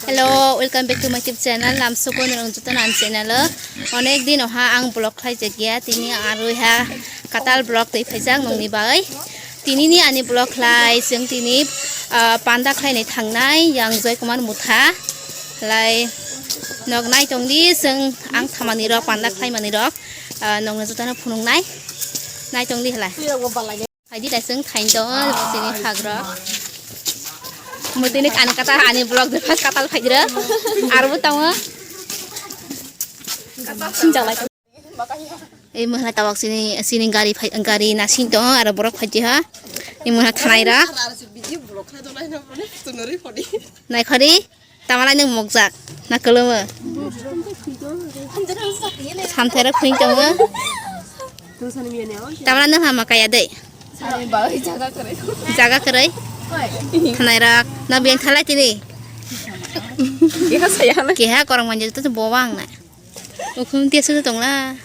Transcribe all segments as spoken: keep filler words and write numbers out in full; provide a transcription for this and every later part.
Hello, welcome back to my YouTube channel. Lamsoko norok joto no ani channel o. Onek din oha ang vlog khlai jakya. Tini arwi ha katal vlog twi phaijak nongni bagwi. Tini ni ani vlog khlai chwng tini, ah, panda khlainai thangnai yang Joy Kumar Mutha. Lai nok nai tongdi chwng ang thamani rok panda khlaimani rok, ah, nongno joto no phunuknai. Nai tongdi halai. Phaidi da chwng thain tongo chini hagrok. Mutini kan kata ani vlog de katal phaidra. Arbo tongo. Sinjalai. Ei mohla tawak chini, chini gari phai, gari nasing tongo aro borok phaidi ha. Ei mohla thanai ra. Naikhori. Tama lai nwng mokjak na kwlwmw? Samthairok phwing tongo. Tama lai nwng hama kaya dei? Jaga kwrwi. Thanai rak na biyang thalai tini. Keha korang manjak to bowang na. Ukhum tiya sudu tongla.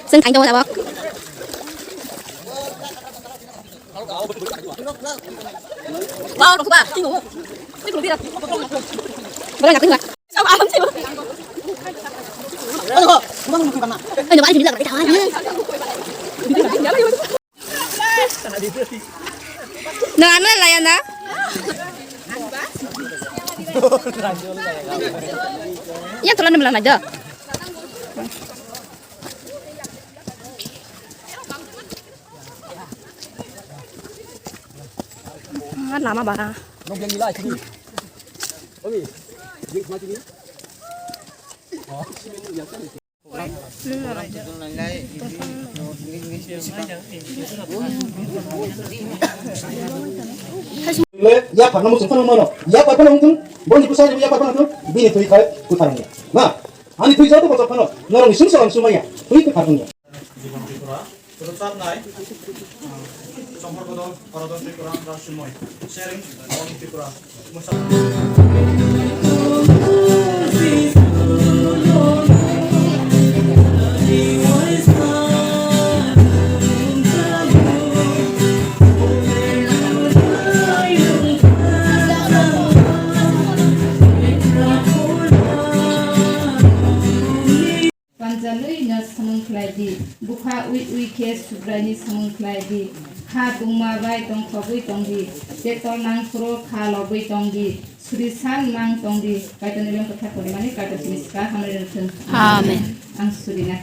Chwng thaino tabok. Wow, rokba. Bro, nak tengok. Ayo, balik dulu lah, kita. Nang anu lah ya, nak? Yang tulan ni malah aja. Ah, lama bara. Ya, pernah musim pernah mana? Ya, pernah mungkin. Boni kusai ya, pernah tu. Bini tui khai, kutarang ya. Nah, ani tui jatuh kocok pernah. Norong isun salam sumaya. Tui kutarang ya. Jibon Tripura, rwchapnai, Chongkor Bodol, Horodon Tripura, Rajsumoi, Sharing, All Tripura, Musa- Panjalwi no samung khlai di, bupha ui ui khe Subraini samung khlai di. Kha tungma bai tongthogwi tong di, je tol nang phuru kha lobwi tong di, suri san mang tong di. Kaitorni beng kwthar porimani Kaitor chini sika hamri rwthwng. Amen. Ang suri na.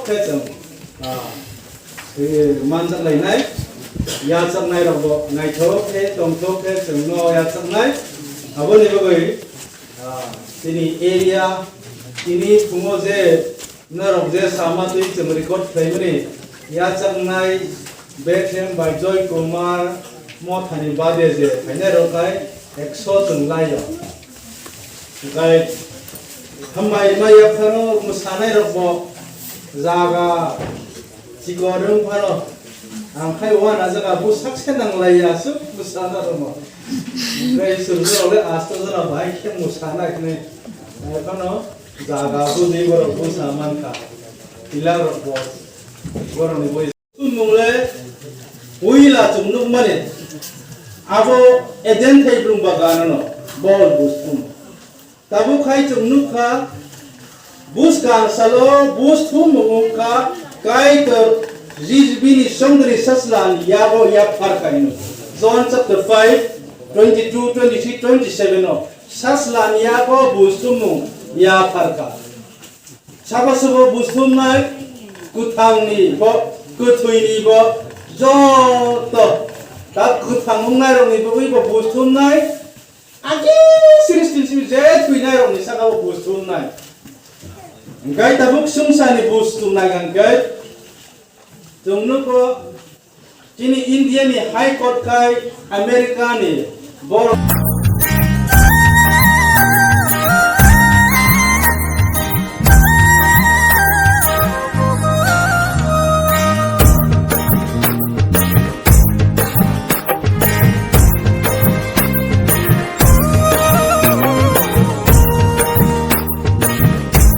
Khe chwng, ah, twi manjak lainai, yachaknai rok bo naithok khe tongthok khe chwngno yachaknai. Aboni bagwi, ah, chini area, chini phungo je norok je sama twi chwng record khlaimani yachaknai Bethlehem bai Joy Kumar Mothani bade je phainai rok hai ekso chwng lai-o. Hwnkhe hambai ma yaphano mwsanairokbo jaga chikon wng phano ang khai uanajak, abo sakse nanglaiya aswk mwsana rwma. Hwnkhe swrwngnairokle asto jora bahai khe mwsana hwnwi phano jaga bwdwi borok bwsa mankha. Pilarrokbo borokni boi. Chumung le puila chwng nukmani abo Eden thaibrung bagano no. Bo bus thum. Tabuk hai chwng nukha, buskang salo bus thumung wngkha, Kaitor Jisbini songdri sachla ni yago yapharkha hino. John chapter five, twenty-two, twenty-three, twenty-seven o sachla ni yago bus thumung yapharkha. Sabo sabo bus thumnai, kwthangni bo, kwthwini bo, joto ta kwthang wngnai rokni bagwi bo bus thumnai. Agi siristi simi je thwinai rokni saka o bus thumnai. Hingkai tabuk sungsani bus thumnai hingkai. Chwng nukho chini India ni High Court khai America ni borok.